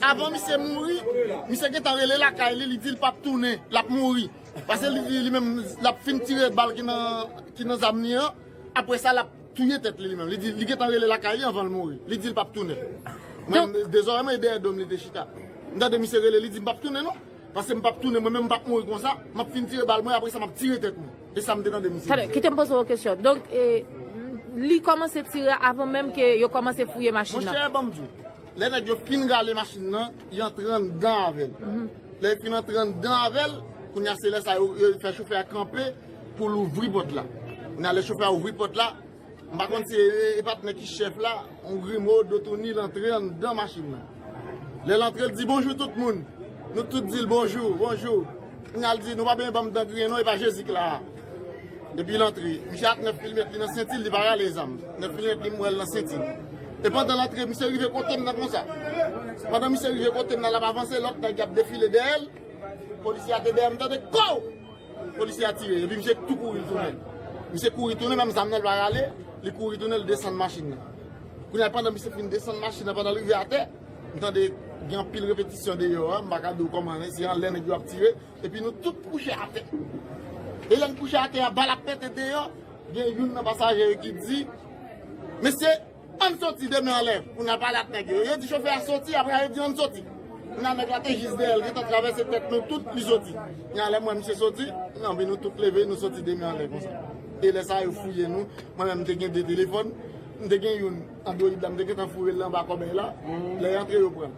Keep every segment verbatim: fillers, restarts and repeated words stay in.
Avan misye mouri, misye gentan rele lakay li, li di l p ap tounen, l ap mouri. Paske li di li menm l ap fin tire bal ki nan, ki nan zam li an, apre sa l ap touye tèt li li menm. Li di li gentan rele lakay li anvan l mouri. Li di l p ap tounen. Mwen, dezòrè mwen dèyè do m li te chita. M tande misye rele, li di m p ap tounen non. Paske m p ap tounen, mwen menm m p ap mouri konsa. M ap fin tire bal mwen, apre sa m ap tire tèt mwen. E sa m te tande misye. Tande, kite m poze w kesyon. Donk, e, li kòmanse tire avan menm ke yo kòmanse fouye machin nan. Monchè, ban m di w, lè nèg yo fin rale machin nan, y antre anndan avè l. Lè yo fin antre anndan avè l, kounye a se lè sa yo, yo fè chofè a kanpe pou l ouvri pòt la. Kounye a lè chofè a ouvri pòt la, m pa konn si e, e patnè ki chèf la, yon grimo, Dotoni, l antre anndan machin nan. Lè l antre, l di, "Bonjou tout moun." Nou tout di l, "Bonjou, bonjou." Kounye a l di, "Nou pa bezwen ban m dan griyen non, e pa Jezi k la a." Epi l antre. Misye ak nèf milimèt li nan senti l, li pa rale zam. Nèf milimèt li m wè l nan senti l. E pandan l antre, misye rive kote m nan konsa. Pandan misye rive kote m nan, l ap avanse, lòt nèg y ap defile dèyè l. Polisye a te dèyè m, tande, kow! Polisye a tire, epi misye tou kouri tounen. Misye kouri tounen, menm zam nan l pa rale, li kouri tounen, li desann machin nan. Kounye a, pandan misye fin desann machin nan, pandan l rive atè, m tande gen anpil repetisyon deyò a, m pa ka di w kòman, se anlè nèg yo ap tire, epi nou tout kouche atè. E lè n kouche atè a, bal ap pete deyò, gen youn nan pasaje yo ki di, "Mesye, ann soti de men anlè pou n al pale ak nèg yo." Yo di chofè a soti, apre sa yo di, "Ann soti." Kounye a nèg la te jis dèyè l, gentan travèse tèt nou tout, li soti. Kounye a lè m wè misye soti, anpi nou tout leve, nou soti de men anlè konsa. E lè sa a, yo fouye nou. Mwen menm, m te gen de telefòn, m te gen youn Android la, m te gentan foure l anba kòbèy la. Lè y antre, yo pran l.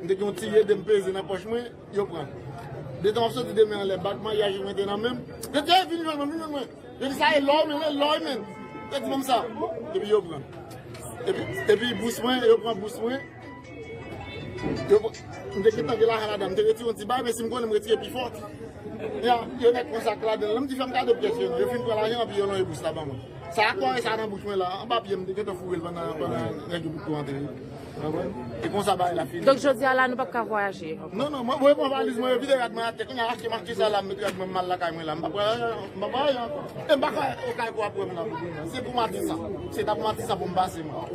M te gen yon ti ede m peze nan pòch mwen, yo pran. Detan w ap soti de men anlè, bag maryaj mwen te nan men m. Yo di, "Ey, vin jwenn mwen, vin jwenn mwen." Yo di, "Sa e lò w, men, e lò w, men." Yo di, "Ban m sa." Epi yo pran. Epi, epi bous mwen, yo pran bous mwen. Yo pran, m te gentan gen lajan ladan, m te retire yon ti bagay, men si m konnen m retire pi fò. Ya, yo nèk konsa k ladan l. M di, "Fè m kado pyès yo non." Yo fin pran lajan, epi yo lonje bous la ban mwen. Sa a kore sa nan bouch mwen la, anba pye m, m te gentan foure l pandan, pandan nèg yo pou tou antre. Konprann? E konsa bagay la fini. Donk, jodi a la, nou p ap ka vwayaje ankò? Non, non, mwen, mwen pran valiz mwen, yo vide rad mwen atè. Kounye a, achte m achte sa la, m met rad mwen, m al lakay mwen la. M p ap wè, m p ap wè ankò. E m pa ka Okay pou ap wè m nan. Se pou Matisan. Se ta pou Matisan pou m pase, mwen.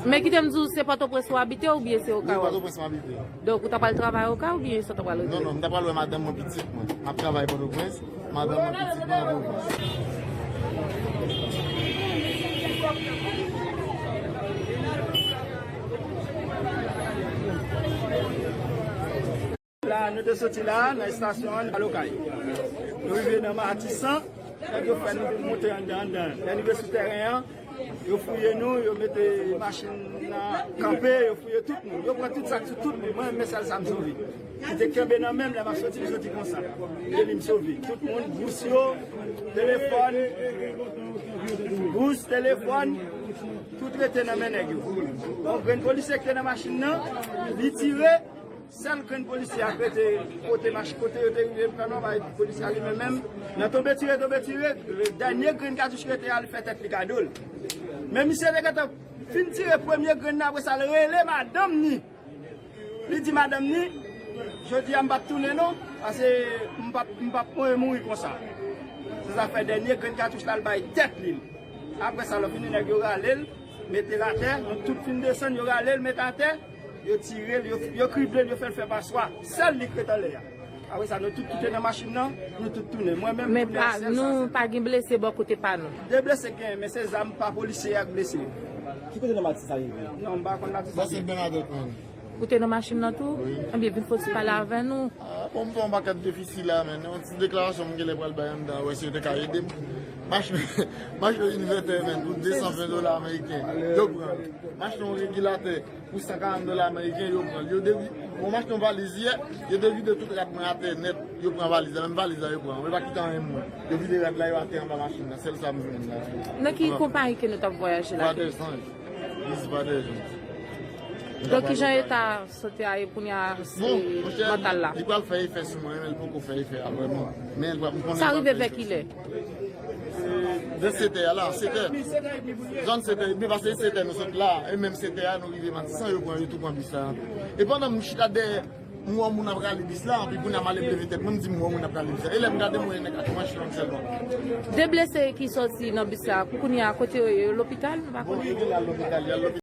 Men kite m di w, se Pòtoprens ou abite oubyen se Okay ou? Wi, Pòtoprens m abite. Donk, ou ta pral travay Okay oubyen sa w ta pral rete? Non, non, m ta pral wè madanm mwen, pitit mwen. M ap travay Pòtoprens, madanm mwen, pitit mwen an pwovens. La, nou te soti la, nan estasyon an, al Okay. Nou rive nan Matisan, nèg yo fè nou monte anndan, anndan. Lè nou rive sou tèren an, yo fouye nou, yo mete machin nan kanpe, yo fouye tout moun. Yo pran tout sa k sou tout moun. Mwen, men sèl sa m sove. Ki te kenbe nan men m, lè m ap soti, m soti konsa. E li m sove. Tout moun, bous yo, telefòn, bous, telefòn, tout rete nan men nèg yo. Yon grenn polisye ki te nan machin nan, li tire, sèl grenn polisye a k rete kote mach-, kote yo te rive pran nan bay polisye a li menm menm. Nan tonbe tire, tonbe tire, dènye grenn katouch ki rete a, li fè tèt li kado l. Men misye te gentan fin tire premye grenn nan, apre sa, l rele madanm ni. Li di madanm ni, "Jodi a, m p ap tounen non, paske m p ap, m p ap mouri konsa." Se sa fè dènye grenn katouch la, l bay tèt li. Apre sa, lè fini, nèg yo rale l, mete l atè, nou tout fin desann, yo rale l, mete atè. Yo tire l, yo, yo krible l, yo fè l fè paswa. Sèl li k ret anlè a. Apre sa, nou tout kite nan machin nan, nou tout tounen. Mwen menm, men tounen pa, sèl sa, nou sèl pa gen blese bò kote pa nou? De blese gen, men se zam pa polisye a k blese. Ki kote nan Matisan rive? Non, m pa konn Matisan. Sa se Bènadèt menm. Ou te nan machin nan tou? Wi. Ebyen, vin fò ti pale avè nou. Ah, bon, m fè yon pakèt defisi la, men yon ti deklarasyon m genlè pral bay anndan, wè si yo te ka ede m. Machin, machin yo vin vètè, men, pou de san ven dola ameriken. Yo pran. Machin yon regilatè. Pou san karant dola ameriken, yo pran l. Yo devi-, mwen m achte yon valiz yè, yo devide tout rad mwen atè nèt, yo pran valiz la, menm valiz la yo pran. Mwen pa kite anyen mwen. Yo vide rad la, yo atè anba machin nan, sèl sa m jwenn la. Nan ki konpayi ke nou t ap vwayaje la? Vwadesanj. Bis Vwadesanj. Donk, kijan eta sante a ye kounye a, mantal la? Bon, monchè, li pral fè efè sou mwen, men li poko fè efè a vrèman. Men m konnen li pral fè efè sou mwen. Sa rive vè kilè? Vè sèt è a la, sèt è. Zòn sèt è, men paske sèt è nou sot la, e menm sèt è a nou rive Matisan, yo pran, yo tou pran bis la. E pandan m chita dèyè, m wè yon moun ap rale bis la, anpi kounye a m ale m leve tèt mwen, m di m wè yon moun ap rale bis la. E lè m gade, m wè yon nèg ak manch long sèlman. De blese ki sòti nan bis la, pou kounye a, kote yo ye? Yo lopital, nou pa konnen. Bon, yo genlè al lopital, y al lopital.